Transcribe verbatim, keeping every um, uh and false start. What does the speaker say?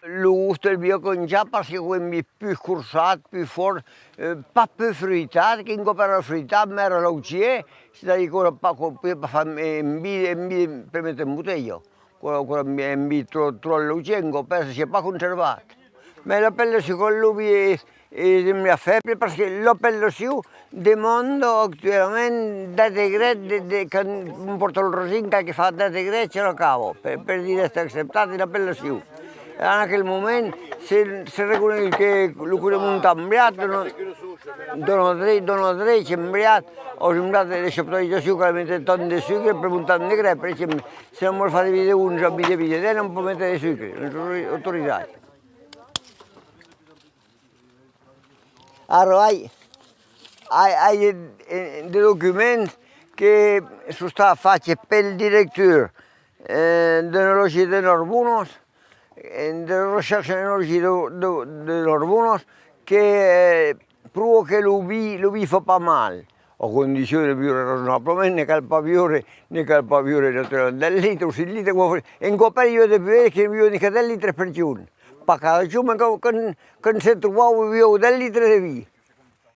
Lo gost del vin a cambiat parce que qu'èm vist pus corsat, pus fòrt, eh, pas pus fruitat, qu'un còp èra fruitat, mès èra laugièr, c'est-à-dire qu'èra pas, que podiá pas far un vin, un vin per metre en botelha. Qu'èra, qu'èra un vin, un vin tròp, tròp laugièr, un còp èra, se siá pas conservat. Mès l'apellacion, quand lo vin es, es embriat fèble, parce que l'apellacion demanda actualament dètz degrès de, de, quand òm pòrta lo rosin, cal que fa dètz degrès, se l'acaba, per, per dire èstre acceptat en apellacion. En aquel moment, se, se reconegut que lo que monta embriat dona, dona dre-, dona drech embriat, o embriat de chaptalizacion, cal metre tant de sucre per montar un degrès, per exemple, se òm vòl far de vin de onze a vin de dètz, òm pòt metre de sucre, es autorizat. Ara, ai, ai, ai de, de documents que son estats faches pel director, eh, d'enologia de Narbonàs, eh, de recherche en enologia de, de, de Narbonàs, que, eh, pròva que lo vin, lo vin fa pas mal. A condicion de viure rasonablament, ne cal pas viure, ne cal pas viure naturalament dètz litres o cinc litres, coma fa-, en còp èra, i aviá de bevèrs que ne bevián nica dètz litres per jorn. Pas cada jorn, mès quand, quand, quand se trobava, bevián dètz litres de vin.